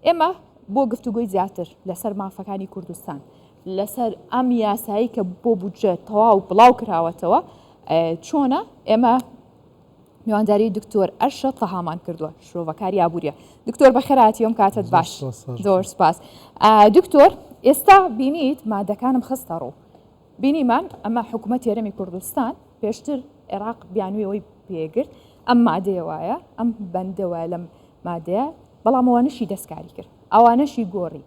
ئێمە بۆ گفتوگۆی زیاتر لەسەر مافەکانی کوردستان لەسەر ئەم یاسایی کە بۆ بودجە تەواو بڵاو کراوەتەوە چۆنە ئێمە میوانداری دکتۆر ئەرشە تەهامان کردووە شرۆڤەکاری ئابووریە دکتۆر بەخێراتی ئەم کاتت باش زۆر سپاس دکتۆر ئێستا بینیت مادەکانم خستە ڕوو بینیمان ئەمە حکوومەت هەرێمی کوردستان پێشتر عێراق بیانویەوەی پێگرت ئەم مادەیە وایە ئەم بەندە وایە لەم مادەیە بەڵام ئەوانەشی دەستکاری کرد ئەوانەشی گۆڕی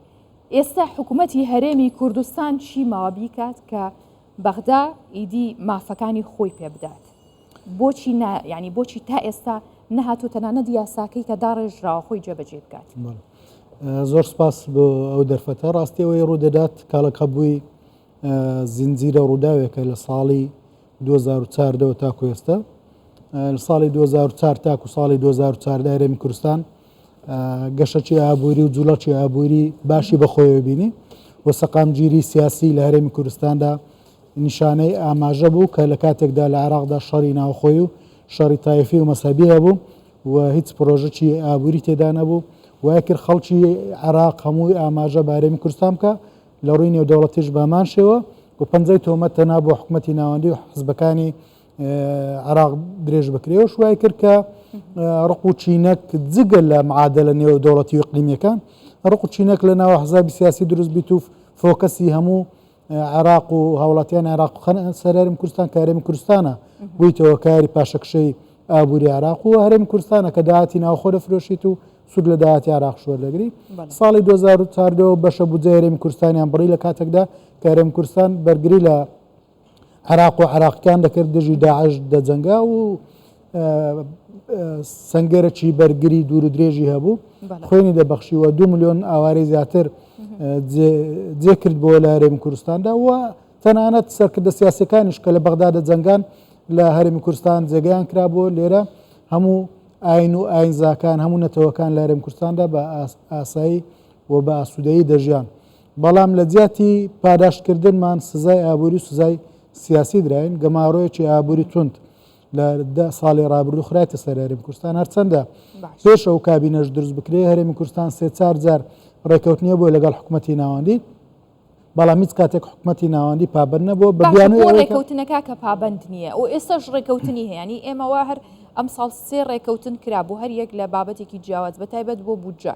ئێستا حکوومەتی هەرێمی کوردستان چی ماوە بیکات کە بەغدا ئیدی مافەکانی خۆی پێ بدات بۆچی نا یعنی بۆچی تا ئێستا نەهاتوو تەنانەت یاساکەی کە داڕێژراوە خۆی جێبەجێ بکات زۆر سپاس بۆ ئەو دەرفەتە ڕاستیەوەی ڕوودەدات کاڵەکە بووی زنجیرە ڕووداوێکە لە ساڵی 2014ەوە تاکو ئێستا لە ساڵی 2004 تاکو ساڵی 2014 هەرێمی کوردستان گەشەکی ئابووری و جوڵەکی ئابووری باشی بەخۆیەوە بینی و سەقامگیری سیاسی لە هەرێمی کوردستاندا نیشانەی ئاماژە بوو کە لە کاتێکدا لە عێراقدا شەڕی ناوخۆی و شەڕی تایفی و مەسەبی هەبوو و هیچ پرۆژەکی ئابووری تێدا نەبوو وای کرد خەڵکی عێراق هەمووی ئاماژە بە هەرێمی کوردستان بکە لە ڕووی نێودەوڵەتیش بە هەمان شێوە و پەنجەی تۆمەت تەنها بۆ حکومەتی ناوەندی و حزبەکانی عێراق درێژ بکرێ و شوای کرد کە ڕق و چینەک جگە لە معادلە نێودەوڵەتی و ئیقلیمیەکان ڕق و چینەک لە ناو حزابی سیاسی دروست بیت و فۆکەسی هەموو عێراق و هاوڵاتیان عێراق خەن سەر هەرێمی کوردستان کە هەرێمی کوردستانە بوویتەوە کاری پاشەکشەی ئابووری عێراق و هەرێمی کوردستانە کە داهاتی ناوخۆ دەفرۆشیت و سوود لە داهاتی عێراق وەردەگری ساڵی 2014 بەشە بودجەی هەرێمی کوردستانیان بڕی لە کاتێکدا کە هەرێمی کوردستان بەرگری لە عێراق و عێراقیان دەکرد دژی داعش دەجەنگا و سەنگەرەکی بەرگری دوور و درێژی هەبوو خوێنی دەبەخشی و دو میلیۆن ئاوارەی زیاتر جێ کرد بۆ لە هەرێمی کوردستاندا و تەنانەت سەرکردە سیاسەکانیش کە لە بەغدا دەجەنگان لە هەرێمی کوردستان جێگەیان کرابوو لێرە هەموو ئاین و ئاینزاکان هەموو نەتەوەکان لە هەرێم کوردستاندا بە ئاسایی و بە ئاسوودەیی دەژیان بەڵام لە جیاتی پاداشتکردنمان سزای ئابووری و سزای سیاسی دراین، گەمارۆیەکی ئابووری توند لە دە ساڵی ڕابردوو خرایتە سەر هەرێمی کوردستان، هەرچەندە پێش ئەو کابینەش دروست بکرێ هەرێمی کوردستان سێ چار جار ڕێکەوتنی بووە لەگەڵ حکوومەتی ناوەندی، بەڵام هیچ کاتێک حکوومەتی ناوەندی پابەند نەبووە بە بیانووی ئەوەی کە ڕێکەوتنەکە کە پابەند نییە و ئێستاش ڕێکەوتنی هەیە، یانی ئێمە وا هەر ئەمساڵ سێ ڕێکەوتن کرا بۆ هەر یەک لە بابەتێکی جیاواز بە تایبەت بۆ بودجە،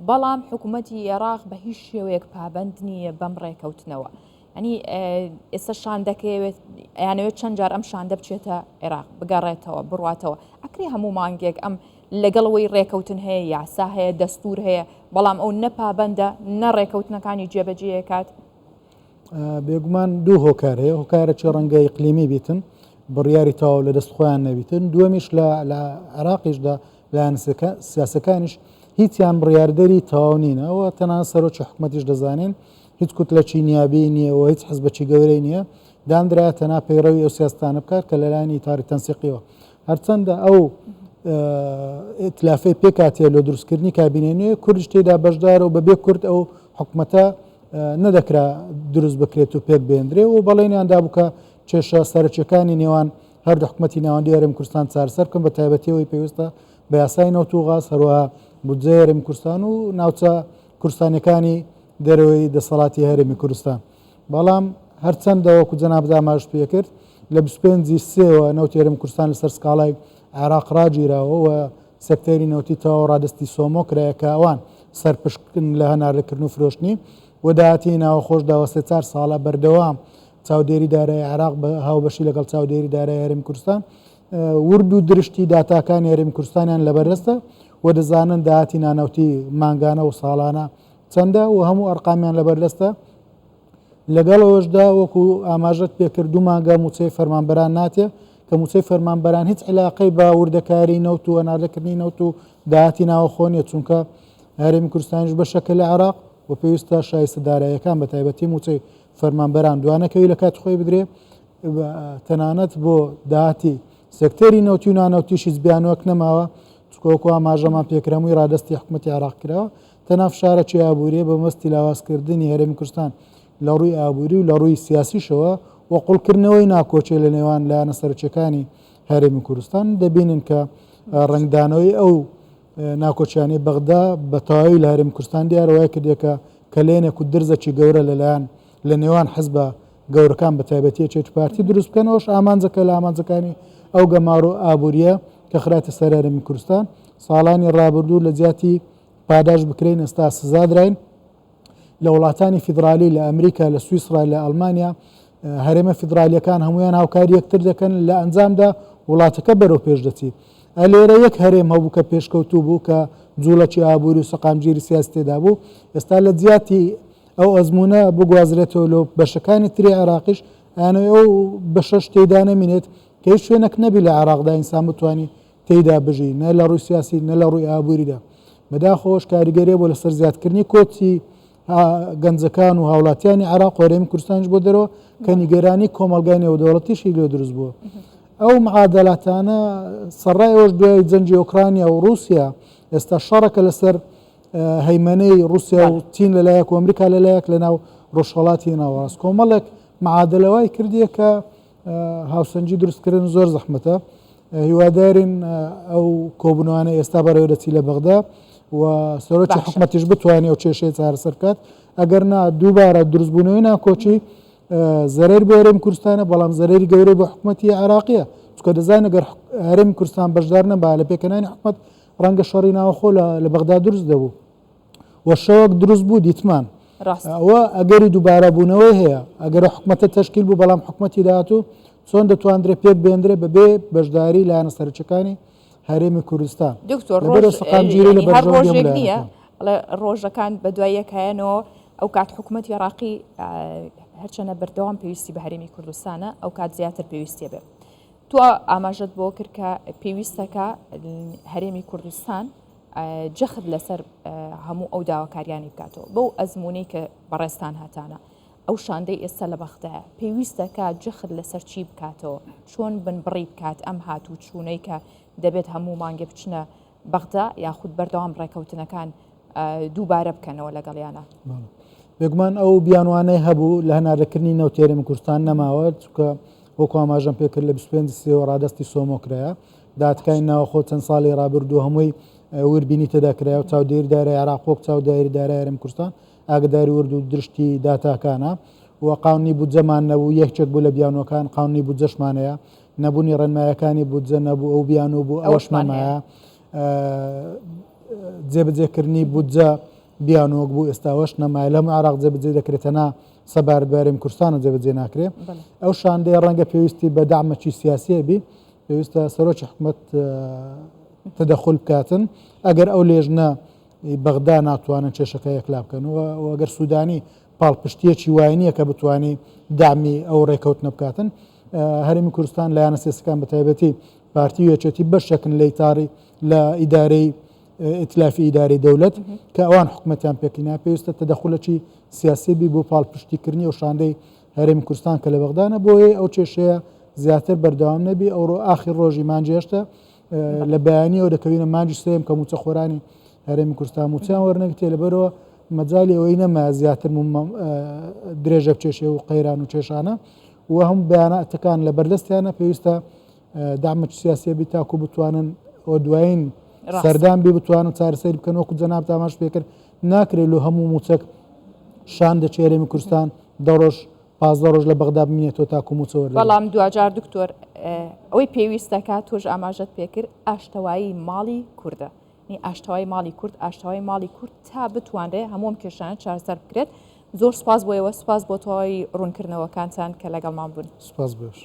بەڵام حکوومەتی عێراق بە هیچ شێوەیەک پابەند نییە بەم ڕێکەوتنەوە. ئەنی ئێستا شاندەکەیەوێت ئەیانەوێت چەند جار ئەم شاندە بچێتە عێراق بگەڕێتەوە بڕاتەوە ئەکرێ هەموو مانگێک ئەم لەگەڵەوەی ڕێکەوتن هەیە یاسا هەیە دەستور هەیە بەڵام ئەو نە پابەندە نە ڕێکەوتنەکانی جێبەجێکات. بێگومان دوو هۆکار هەیە هۆکارێکی ڕەنگە ئیقلیمی بیتن بڕیاری تەواو لە دەست خۆیان نەبیتن دووەمیش لە لە عێراقیشدا لایەنە سیاسەکانیش هیچیان بڕیاردەری تەواو نینە و تەنانەت سەرۆکی حکومەتیش دەزانین هیچ کوتلەکی نیابی نییە و هیچ حزبەکی گەورەی نییە داندرا تەنها پەیڕەوی ئەو سیاستانە بکات کە لەلایەن ئیتاری تەنسیقیەوە هەرچەندە ئەو ئیتلافەی پێکاتیە لە دروستکردنی کابینەی نوێ کوردش تێدا بەشدارە و بەبێ کورد ئەو حکومەتە نەدەکرا دروست بکرێت و پێک بێندرێ و بەڵێنیان دابوو کە کێشە سەرەکیەکانی نێوان هەردوو حکومەتی ناوەندی هەرێمی کوردستان چارەسەر بکەن بە تایبەتی ئەوەی پێویستە بە یاسای نەوت و غاز هەروەها بودجەی هەرێمی کوردستان و ناوچە کوردستانیەکانی دەرەوەی دەسەڵاتی هەرێمی کوردستان بەڵام هەرچەندە وەکو جەنابت ئاماژت پێکرد لە 25 سێوە نەوتی هەرێمی کوردستان لەسەر سکاڵای عێراق ڕاگیراوە و سێکتەری نەوتی تەواو ڕادەستی سۆمۆ کرایە کە ئەوان سەرپشکن لە هەناردەکردن و فرۆشتنی و داهاتی ناوەخۆش داوە سێ چار ساڵە بەردەوام چاودێری دارایی عێراق بە هاوبەشی لەگەڵ چاودێری دارایی هەرێمی کوردستان ورد و درشتی داتاکانی هەرێمی کوردستانیان لەبەردەستە و دەزانن داهاتی نانەوتی مانگانە و ساڵانە چەندە و هەموو ئەرقامیان لەبەردەستە لەگەڵ ئەوەشدا وەکو ئاماژەت پێکرد دوو مانگە مووچەی فەرمانبەران ناتێ کە مووچەی فەرمانبەران هیچ علاقەی بە وردەکاری نەوت و هەناردەکردنی نەوت و داهاتی ناوەخۆ نیە چونکە هەرێمی کوردستانیش بەشەکە لە عێراق و پێویستە شایستە داراییەکان بە تایبەتی مووچەی فەرمانبەران دوانەکەوی لە کاتی خۆی بدرێ تەنانەت بۆ داهاتی سێکتەری نەوتی و نانەوتیش هیچ بیانوەک نەماوە چونکە وەکو ئاماژەمان پێکرا هەمووی ڕادەستی حکومەتی عێراق کراوە تەنها فشارەکی ئابووریە بە مەبەستی لاوازکردنی هەرێمی کوردستان لە ڕووی ئابووری و لە ڕووی سیاسیشەوە و قوڵکردنەوەی ناکۆکیە لە نێوان لایەنە سەرەکیەکانی هەرێمی کوردستان دەبینن کە ڕەنگدانەوەی ئەو. ناکۆکیانەی بەغدا بە تەواوی لە هەرێمی کوردستان دیارە وای کردیە کە کەلێنێک و درزەکی گەورە لەلایەن لە نێوان حزبە گەورەکان بە تایبەتی یەکێتی پارتی دروست بکەن ئەوش ئامانجەکە لە ئامانجەکانی ئەو گەمارۆ ئابووریە کە خراتە سەر هەرێمی کوردستان ساڵانی ڕابردوو لە جیاتی پاداش بکرێن ئێستا سزا دراین لە وڵاتانی فیدرالی لە ئەمریکا لە سویسرا لە ئەڵمانیا هەرێمە فیدرالیەکان هەمویان هاوکاری یەکتر دەکەن لە ئەنجامدا وڵاتەکە بەرەو پێش دەچی ئەلێرە یەک هەرێم هەبوو کە پێشکەوتوو بوو کە جوڵەکی ئابووری و سەقامگیری سیاسی تێدا بوو ئێستا لە جیاتی ئەو ئەزموونە بگوازرێتەوە لۆ بەشەکانی تری عێراقیش ئەیانەوێ ئەو بەشەش تێدا نەمینێت کە هیچ شوێنێک نەبی لە عێراقدا ئینسان بتوانی تێیدا بژی نە لە ڕووی سیاسی نە لە ڕووی ئابووریدا بەداخەوەش کاریگەریە بۆ لەسەر زیادکردنی کۆچی گەنجەکان و هاوڵاتیانی عێراق و هەرێمی کوردستانیش بۆ دەرەوە کە نیگەرانی کۆمەڵگای نێودەوڵەتیشی لێ دروست بووە. ئەو معادلاتانە سەرڕای ئەوەش دوای جەنگی ئۆکرانیا و ڕووسیا ئێستا شەڕەکە لەسەر هەیمەنەی ڕووسیا و چین لەلایەک و ئەمریکا لەلایەک لەناو ڕۆژهەڵاتی ناوەڕاست کۆمەڵێک معادلە وای کردیە کە هاوسەنگی دروستکردن زۆر زەحمەتە هیوادارین ئەو کۆبوونەوانە ئێستا بەڕێوە دەچی لە بەغدا و سەرۆکی حکومەتیش بتوانێت ئەو کێشەیە چارەسەر بکات ئەگەر نا دووبارە دروستبوونەوەی ناکۆکی زەرەر بۆ هەرێمی کوردستانە بەڵام زەرەری گەورەی بۆ حکومەتی عێراقیە چونکە دەزانین ئەگەر هەرێمی کوردستان بەشدار نەبا لە پێکهێنانی حکومەت ڕەنگە شەڕی ناوەخۆ لە بەغدا دروست دەبوو و شەوەک دروست بوو دیتمان ئەوە ئەگەری دووبارە بوونەوەی هەیە ئەگەر حکومەتە تەشکیل بوو بەڵام حکومەتی داهاتوو چۆن دەتواندرێ پێک بێندرێ بەبێ بەشداری لایەنە سەرەکیەکانی هەرێمی کوردستان دکتۆر ڕۆژ سەقامگیری لە هەر ڕۆژێک نییە ڕۆژەکان بە دوای یەکایەنەوە ئەو کات حکوومەتی عراقی هەرچەنە بەردەوام پێویستی بە هەرێمی کوردستانە ئەو کات زیاتر پێویستیە بێ تۆ ئاماژەت بۆ کرد کە پێویستەکە هەرێمی کوردستان جەخت لەسەر هەموو ئەو داواکاریانی بکاتەوە بەو ئەزمونەی کە بەڕێزتان هەتانە ئەو شاندەی ئێستا لە بەغدایە پێویستە کە جەخت لەسەر چی بکاتەوە چۆن بنبڕی بکات ئەم هاتوو چوونەی کە دەبێت هەموو مانگێ بچنە بەغدا یاخود بەردەوام ڕێکەوتنەکان دووبارە بکەنەوە لەگەڵیانە. بێگومان ئەو بیانوانەی هەبوو لە هەناردەکردنی نەوتی هەرێمی کوردستان نەماوە چونکە وەکو ئاماژەم پێکرد لە 25 سێوە ڕادەستی سۆمۆ کرایە دادکای ناوخۆ چەند ساڵی ڕابردوو هەمووی وربینی تێدا کرایە و چاودێری دارای عێراق وەک چاودێری دارای هەرێمی کوردستان ئاگداری ورد و درشتی داتاکانە و قانونی بودجەمان نەبوو یەکێک بوو لە بیانوەکان قانونی بودجەشمان هەیە نەبوونی ڕێنمایەکانی بودجە نەبوو ئەو بیانوو بوو ئەوەش نەمایە جێبەجێکردنی بودجە بیانووەک بوو ئێستا ئەوەش نەمایە لە هەموو عێراق جێبەجێ دەکرێت تەنها سەبارەت بە هەرێمی کوردستانە جێبەجێ ناکرێ ئەو شاندەیە ڕەنگە پێویستی بە دامەکی سیاسیە بی پێویستە سەرۆکی حکومەت تدەخل بکاتن ئەگەر ئەو لێژنە بەغدا ناتوانن کێشەکە یەکلا بکەن و ئەگەر سوودانی پاڵپشتیەکی وای نییە کە بتانی دامی ئەو ڕێکەوتنە بکاتن هەرێمی کوردستان لایەنە سیاسەکان بە تایبەتی پارتی و یەکێتی بەشێکن لە ئیتاری لە ئیدارەی ئیتلافی ئیدارەی دەولەت کە ئەوان حکومەتیان پێکینا پێویستە تەدەخولەکی سیاسی بی بۆ پاڵپشتیکردنی ئەو شاندەی هەرێمی کوردستان کە لە بەغدانە بۆیە ئەو کێشەیە زیاتر بەردەوام نەبی ئەوڕۆ ئاخر ڕۆژی مانگی هێشتا لە بەیانیەوە دەکەوینە مانگی سێم کە موچەخۆرانی هەرێمی کوردستان موچەیان وەرنەگرتێ لەبەرەوە مەجالی ئەوەی نەما زیاتر درێژە بکێشێ و قەیران و کێشانە و هەم بەیاناتەکان لە بەردەستیانە پێویستە دامەچ سیاسیە بی تاکو بتوانن ئەو دوایین سەردان بی بتوانن چارەسەری بکەن وەکو جەناب تاماش پێکرد ناکرێت لۆ هەموو موچەک شان دەچێ هەرێمی کوردستان دە ڕۆژ 15 ڕۆژ لە بەغدا بمینێتەوە تاکو موچە وەردەگرێت. بەڵام دواجار دکتۆر ئەوەی پێویستەکە تۆش ئاماژەت پێکرد ئاشتەوایی ماڵی کوردە نی ئاشتەوای ماڵی کورد ئاشتەوای ماڵی کورد تا بتوانرێ هەموو ئەم کێشانە چارەسەر بکرێت زۆر سوپاس بۆ ئێوە سوپاس بۆ تەواوی ڕوونکردنەوەکانتان کە لەگەڵمان بوون. سوپاس بۆش.